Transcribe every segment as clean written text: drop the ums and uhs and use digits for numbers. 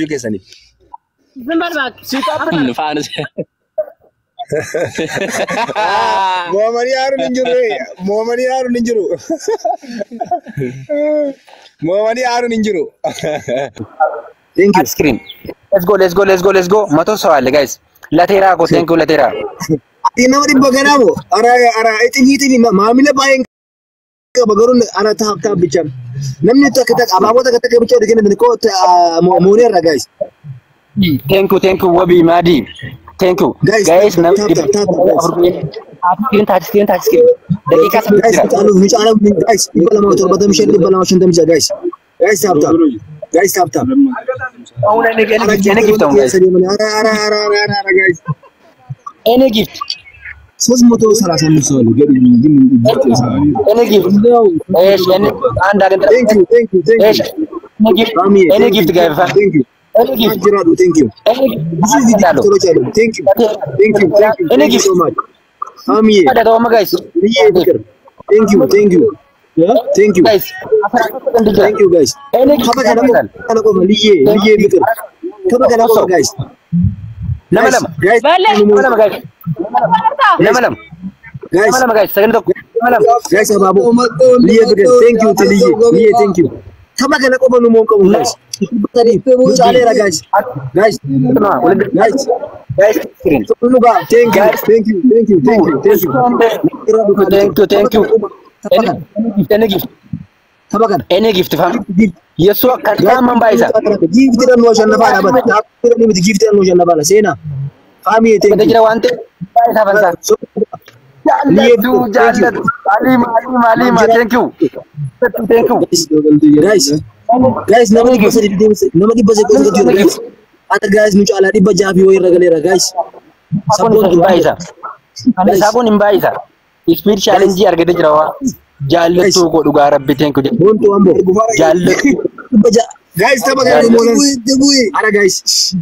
Keessaniif. ዝም በል እባክህ። Faanis. Moomanii aaruun hin jiru. Moomanii aaruun hin jiru. Moomanii aaruun hin jiru. Thank you. Screen, let's go, let's go, let's go, let's go. 100 ሰው አለ guys። ለቴራ ኮ thank you ለቴራ። Ati nama 100 ganaa moo? Ara ara itti itti maamila baay'een qaba garuu ara taap taap bicha. Namni takka takka abaaboo takka takka bicha oduu kennan koo mooneerra guys. Thank you, thank you ወቢ ማዲ፣ thank you. Guys, guys tap, tap, tap, tap, guys. Screen, touch screen, touch screen. ደቂቃ 8 Guys, jira. nu caalu nu caalu guys, 275, 256 guys. Guys, tap tap. Guys, tap tap. አሁን እኔ እኔ gift አሁን guys. Ara ara ara ara ara ara guys. እኔ gift. 335 ሰው አለ። እኔ gift እሺ፣ እኔ አንድ አገን። Thank you, thank you, thank እሺ you. እኔ gift. ማሚዬ እኔ gift guys. Thank you. እኔ gift. ጅራዱ thank you. እኔ ብዙ ቪዲዮዎች አሉ። Thank you, thank you, thank you. እኔ Thank you gift. So much. ማሚዬ ተወማ guys. ልዬ ፍቅር thank you, thank you, thank you. Guys, 13 ሰከንድ jira. Thank you guys. እኔ gift. Tapha kana qofa kana qofa ልዬ ልዬ ፍቅር tapha kana qofa guys. Nama lama. Guys. በለ nama lama guys, nama lama. Guys. Nama lama guys, ሰከንድ tokko, nama lama. Guys, abaaboo ልዬ ፍቅር thank you ልዬ ልዬ thank you. Tapha kana qofa nu moon qabu guys. 300 nu caaleera guys, guys, guys. Guys, screen. Nu gaa thank you, thank you, thank you, thank you, thank you. Thank you, thank you. Tapha kana. እኔ gift. Tapha kana. እኔ gift fam የሱ ከታማን ባይሳ Giiftiidhaan nu ashannafaadha bara. Dhaabbatni miti giiftiidhaan nu ashannafaadha. Seenaa. Faamiyee thank you. jira waan ta'eef baay'isaa fansaa. Jaallattu jaallattu Alima Alima Alima, thank you, thank you. Guys, guys, nama 300 nama 300 qofa jira guys. Ata guys nu caalaa 600 fi wayii irra galeera guys. Sabboon baay'isa. Saboon hin baay'isa. Speed challenge argate jira waa. Jaallattuu koo dhugaa rabbi thank you. Boontuu amboo. Jaallattuu. 600. Guys, tapha kana nu moonan. Ara guys.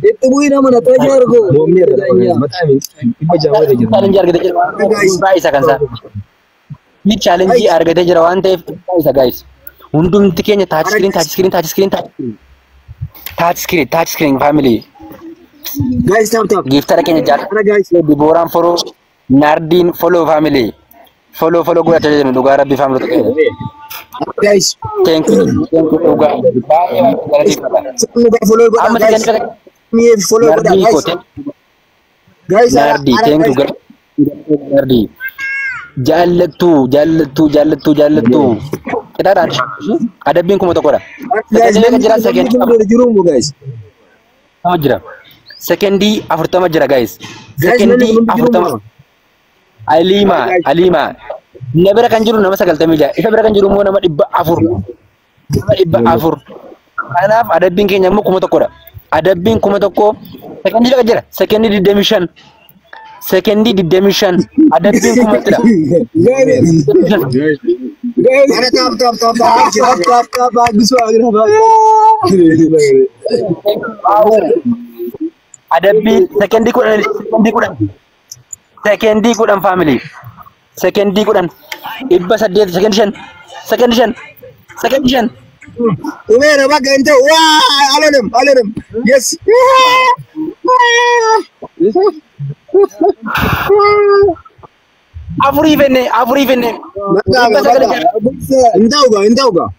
Itti bu'i nama na xayyoo argo. Moomneerra maxaami 600 wayii jira. Challenge argate jira waan ta'eef baay'isa kan isaa. Speed challenge argate jira waan ta'eef baay'isa guys. Hundumti keenya touch screen, touch screen, touch screen, touch screen. Touch screen, touch screen family. Guys, tap tap. Giftara keenya jaallattu. Ara guys. Dibooraan follow, Nardiin follow family. Follow follow godhachaa jiru dhugaa rabbi family keenya. Guys. Thank you, thank you dhugaa. Baay'ee baay'ee galateeffadha. Nu gaa follow godhaa Amma guys. sagantaa Mi'eef follow godhaa Nardii guys. koo thank you. Guys, ara Nardii ara thank you guys. Nardii. Jaallattuu jaallattuu jaallattuu jaallattuu. Qixaadhaan adabbiin 1000dha. Guys, Sekendii meeqa jira? namni Sekendii namni jiru mu guys. 40 jira. Sekendii 40 jira guys. Guys, namni Sekendii hundi jiru 40. mu. Aliima Aliima. Na bira kan jiru nama 96. Isa bira kan jiru immoo nama 400. Nama 400. Kanaaf adabbiin keenya immoo 1000dha. Adabbiin 1000 sekendii meeqa jira? Sekendii 25. Sekendii 25. Adabbiin kumattidha. Ara tap tap tap tap. Tap tap tap አግሱ አግረባ። Adabbiin sekendii 10, sekendii 10, sekendii 10 family. Sekendii 10, 800, sekendii 5, sekendii 5, sekendii 5. Umeera bakka hin ta'u. Waa alolim alolim. Yes. Afurii fenne, afurii fenne. Bakka 900 bakka. Hin ta'u gaa, hin ta'u gaa.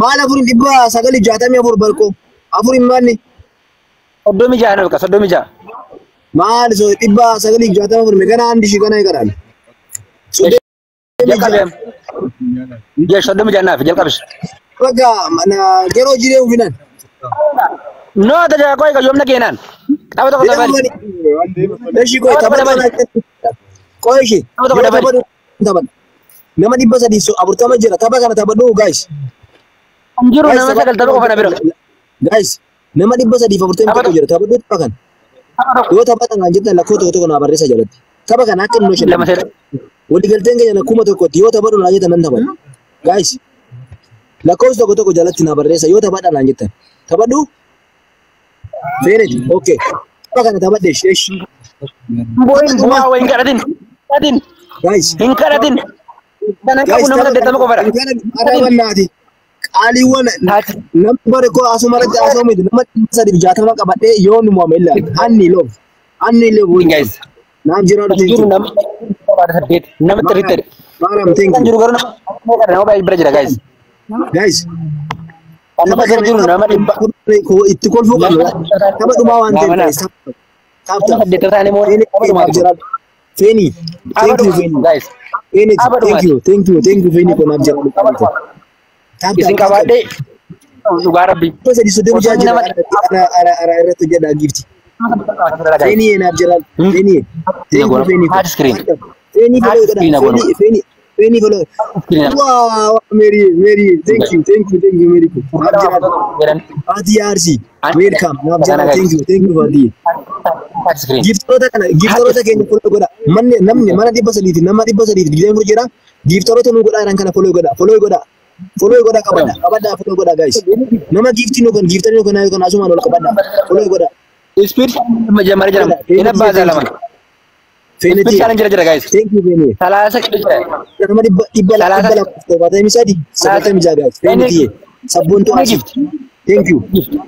Maal afuriin 964 barqoo. Afuriin maalni? 36 na bakka 36. Maal so 964 meeqana አንድ ሺህ ገና ይቀራል። Jalqabe. Jeesh 36 naaf jalqabis. Bakka yeroo jiree ufinan. No tajaajila koo yoomna keenan. Tapha tokko dabali. እሺ ቆይ Tapha tokko dabali. ቆይ እሺ Tapha tokko dabali. Tapha nama 340 jira tapha kana taphadhu guys. Hin jiru nama 90 qofa na bira. Guys, nama 341 jira, taphadhu tapha kana. Tapha tokko. Yoo taphatan kan jettan lakkoo tokko tokko naa barreessa jalatti. Tapha kana akka inni Lama hojjetan. seera. Waliigalteen keenya 1000tti yoo taphadhu naa jettan nan taphadha. Guys, lakkoofsa tokko tokko jalatti naa barreessa yoo taphadha naan jettan. Taphadhu. Feeneti. Okay. Tapha kana taphadhe ishi. Booyin bu'aa wayi hin kadhatin. Kadhatin. Guys. Hin kadhatin. Kanan qabu Guys, nama 80 qofadha. Ara bannaati. Qaaliiwwan namni bare koo asuma irratti haasa'u miti nama 360 qabadhee yoo nu mo'ame illee anni loof anni loof Guys. Naaf jiraadhu Kan jiru thank you. nama 8 nama sirriitti. Maariyaam thank Kan you. jiru garuu nama baay'ee bira jira guys. Guys. Kan nama bira jiru nama dhibba. Itti kolfuu qabna. Tapha dhumaa waan ta'eef guys. Tap Nama tap. saddeet ta'anii moo Feeni tapha naaf dhumaati. jiraadhu. Feeni Tapha thank you dhumaati Feeni. guys. Feeni Tapha thank dhumaati. you thank you thank you Feeni koo naaf jiraadhu. Tapha dhumaati. Tap Isin tap. qabaadhee dhugaa rabbi. 336 Osoo jira nama ara ara ara irratti jedha gifti. Feeni naaf jiraadhu. Feeni thank you Feeni koo. Hard screen. Feeni Hard follow godha. screen agoonu. Feeni Feeni Feeni follow. Screen. Wow Mary Mary thank you thank you thank you Mary koo. Naaf jiraadhu. Faati Arsii welcome naaf jiraadhu thank you thank you Faati. Hard screen. Giiftaroota kana giiftaroota keenya follow godha. Manni namni mana 300 nama 324 jira. Giiftaroota nu godhaa jiran kana follow godha. Follow godha. Follow godha qabadha. Qabadha follow godha guys. Nama giiftii nu kan giiftarii nu kan kan asumaan ol qabadha. Follow godha. Speed jammaree jedhama. Inni abbaa isaa lama. Speed Feenetii. challenge jira guys. Thank you Feenee. Salaasa qidhu jira. Nama 276 guys. Feenetii. Sabboontuu Arsii. Thank you.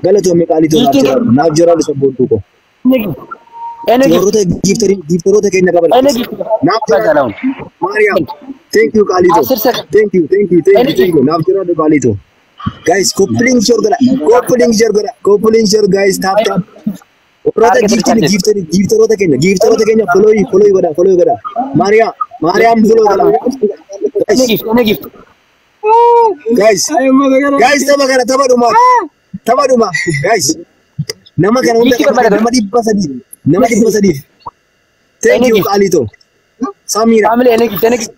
Galatoomii qaalituu naaf jiraadhu. Naaf jiraadhu sabboontuu koo. Inni gift. Warroota giiftarii giiftaroota keenya qabadha. Inni gift. Naaf jiraadhu. Mariam, thank you Kalito. Asir second. Thank you, thank you, thank you, thank you. Naaf jiraadhu Kalito. Guys, coupling share godha. Coupling share godha. Coupling share guys, tap tap. Warroota giiftarii giiftarii giiftaroota keenya giiftaroota keenya follow follow godha follow godha. Mariam, Mariam follow godha. Inni Guys, gift. Inni gift. guys, guys tapha kana tapha dhumaa. Tapha dhumaa. Guys, nama kana hunda Giiftii qabate barbaada. nama 300 nama 300. Thank Inni you gift. Kalito. Samira. Family inni gift. Inni gift.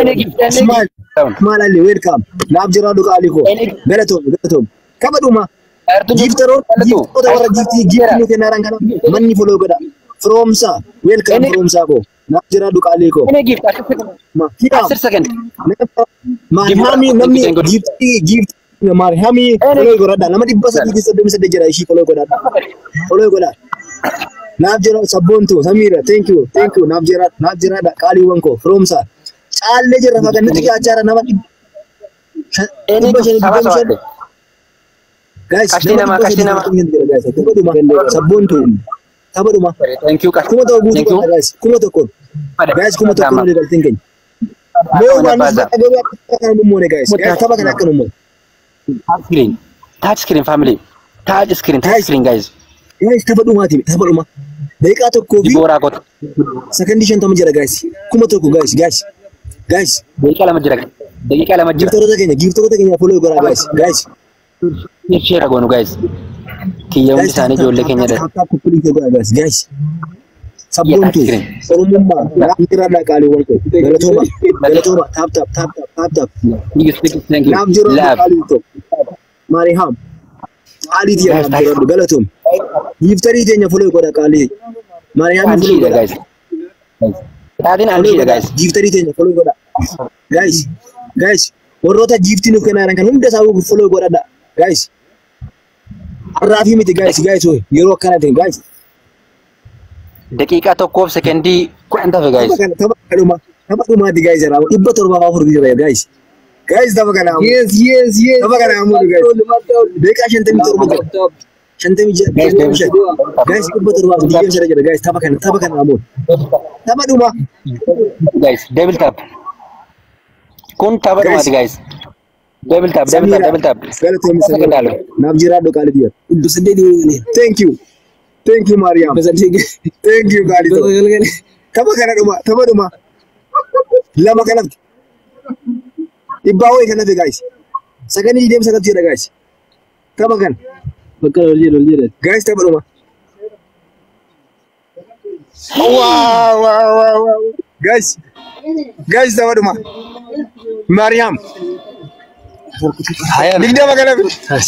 Inni gift. Inni Smile. gift. Maal Ali welcome. Naaf jiraadhu qaalii koo. Inni Galatoom galatoom. Kabadhuma. Giiftaroota giiftaroota warra giiftii giiftii nu kennaaran kana manni follow godha. Firoomsaa welcome Inni- firoomsaa koo. Naaf jiraadhu qaalii koo. Inni gift. Asir second. Maariyaamii namni giiftii giiftii Maariyaamii follow godhadha. Nama 338 jira ishii follow godhadha. Follow godha. Naaf jira sabboontu Samiira thank you thank you naaf jira naaf jiraadha qaaliiwwan koo firoomsaa. Caallee jirra faga nuti qaachaara nama Inni gift. Saba 525 sabaadhe. Guys, Kashtii nama namaa, kashtii namaa. 325 jira guys. Taphadhuma sabboontu taphadhuma. Thank you. 1000 guutuu Thank you. qabna guys. 1000. Guys 1000 olii galteen keenya. Moo waan nuti bakka garuu akka kana nu moone guys. Guys tapha kana akka nu moone. Touch screen. Touch screen family. Touch screen. Touch screen guys. Guys tapha dhumaati tapha dhuma. Daqiiqaa tokkoo fi Dibooraa kota. sakandii 50 jira guys. 1000 guys guys. Guys Daqiiqaa lama jira. Daqiiqaa lama jira. giiftaroota keenya giiftaroota keenya follow godhaa guys. Guys. Share goonu guys. Kiyya hundi isaanii ijoollee keenya dha. Tap tap kuppilii godhaa guys. Guys. Sabboontu Oromummaa naaf jiraadhaa qaaliiwwan koo. Galatooma galatooma tap tap tap tap tap tap. Thank you. Thank you. Naaf jiraadhu Love. qaalii koo. Maariyaam. Qaalii tiyya naaf jiraadhu galatoom. Giiftarii teenya follow godhaa qaalii. Maariyaam አንድ follow ሺህ godhaa. guys. Taatiin አንድ Follow ሺህ godhaa. guys. Giiftarii teenya follow godhaa. Guys guys warroota giiftii nuuf kennaa jiran kan hunda isaa follow godhadha. Guys. Har'aafii miti guys guys yeroo akkana ta'e guys. Daqiiqaa tokkoof sekendii 10 tafe guys. Tapha kana tapha dhuma tapha dhumaati guys jedhama 704 jira guys. Guys tapha kana Yes, yes, yes. tapha kana ammoo guys. Daqiiqaa 57 jira. 56 guys 723 jira guys tapha kana tapha kana ammoo tapha dhuma Guys, double tap. Kun tapha dhumaati guys. Double tap, double tap, double tap. Galatoomii Second Samiira. halo. Naaf jiraadhu qaalii tiyya. 800 Thank you. Thank you Mariam. 800 Thank you qaalii too. Tapha kana dhuma tapha dhuma lama kanafti. Dhibbaa wayii kan hafe guys. Sagantii 29 jira guys. Tapha kana Bakka ol jedhe ol jedhe. guys tapha dhuma. Wow wow wow wow. Guys guys tapha dhuma. Mariam. 20 kan hafe.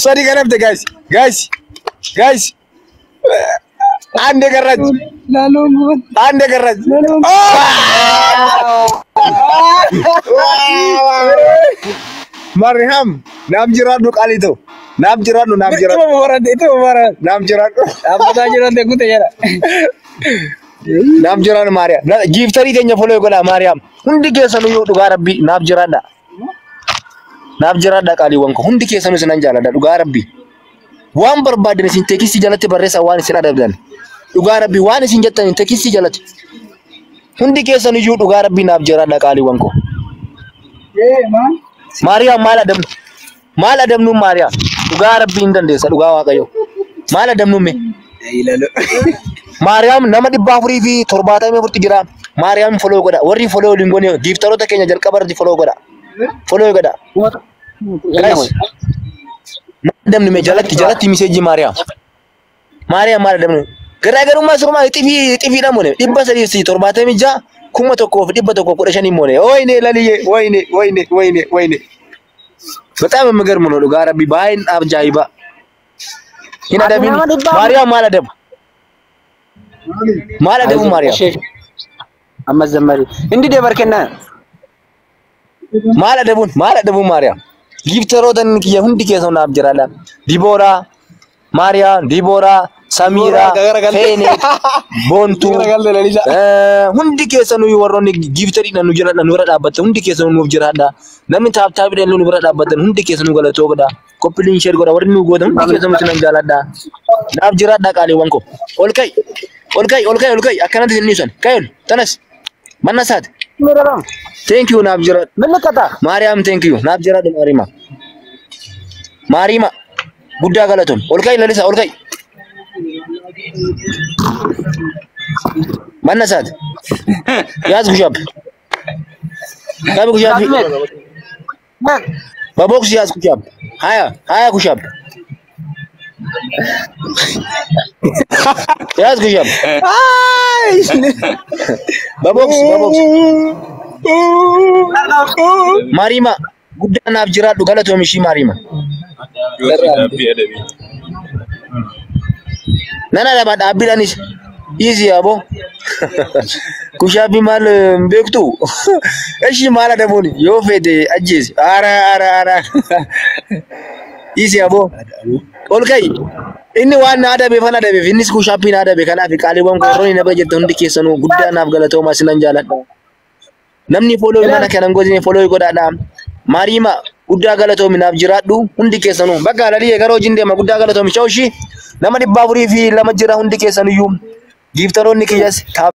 3 kan hafte guys. Guys guys. አንድ የቀረች አንድ የቀረች Maariyaam naaf jiraadhu qaalii ta'u naaf jiraadhu naaf jiraadhu naaf jiraadhu naaf jiraadhu Maariyaam giiftarii teenya follow godhaa Maariyaam hundi keessanuu yoo dhugaa rabbii naaf jiraadha Naaf jiraadhaa qaaliiwwan koo hundi keessanuu isinan jaaladha dhugaa rabbi. Waan barbaadan isin teekistii jalatti barreessaa waan isin adabdan. Dhugaa rabbi waan isin jettan teekistii jalatti. Hundi keessan iyyuu dhugaa rabbi naaf jiraadhaa qaaliiwwan koo. Maariyaam maal adabnu? Maal adabnu Maariyaam? Dhugaa rabbi hin dandeessa dhugaa Waaqayyo. Maal adabnu mee? Maariyaam nama 474 jira. Maariyaam follow godha. Warri follow hin goone giiftaroota keenya jalqaba irratti follow godha. Follow godha. Guys, maal adabnu mee jalatti jalatti miseejii Maariyaam. Maariyaam maal adabnu? Garaagarummaa sirumaa xifiidha moone 376 1115 moone. Wayne laliyye wayne wayne wayne wayne. በጣም የሚገርም ነው። dhugaa rabbi baay'een ajaa'iba. Hin adabin Maariyaam maal adabu? Maal adabu Maariyaam? Ammas zammari. Inni deebar kennaa. Maal adabuun? Maal adabuun Maariyaam? Giiftaroota kiyya hundi keessan naaf jiraadha. Dibooraa, Maariyaam, Dibooraa, Samiiraa, Feeneet, Boontuu. Hundi keessanuu warroonni giiftariidhaan nu jira nu bira dhaabbatan hundi keessanuu nuuf jiraadha. Namni taaptaabiidhaan nu bira dhaabbatan hundi keessanuu galatoo godha. Koppiliin sheer godha warri nu gootan hundi keessanuu sinan jaaladha. Naaf jiraadha qaaliiwwan koo. Ol ka'i. Ol ka'i ol ka'i ol ka'i akkanatti hin dhiisan. Ka'i ol tanas. Manna saate. Thank you naaf jiraadha. Milkata. Maariyaam thank you naaf jiraadha Maariima. Maariima guddaa galatoon ol ka'i lalisa ol ka'i. መነሳት ያዝ ኩሻፕ ያዝ ኩሻፕ በቦክስ ያዝ ኩሻፕ 20 20 ኩሻፕ ያዝ ኩሻፕ በቦክስ በቦክስ ማሪማ guddaa naaf jiraadhu galatoomi ishii Maariima. Nan adaba dhaabbiidhaanis dhiisi aboo. Kushaabii maal hin beektu? Ishii maal adabuun yoo feete ajjeesi. Ara ara ara. Dhiisi aboo. Ol ka'i. Inni waan na adabeef an adabeef innis kushaabii na adabe kanaaf qaaliiwwan warroonni na bira jirtan hundi keessanuu guddaa naaf galatoomaa sinan jaaladha. Namni follow mana kana hin godhine follow godhaadha. Maariima guddaa galatoomi naaf jiraadhu hundi keessanuu. Bakka laliyee gara hojiin deema guddaa galatoomi. Shawshii nama 402 jira hundi keessanuyyuu. Giiftaroonni kiyyas.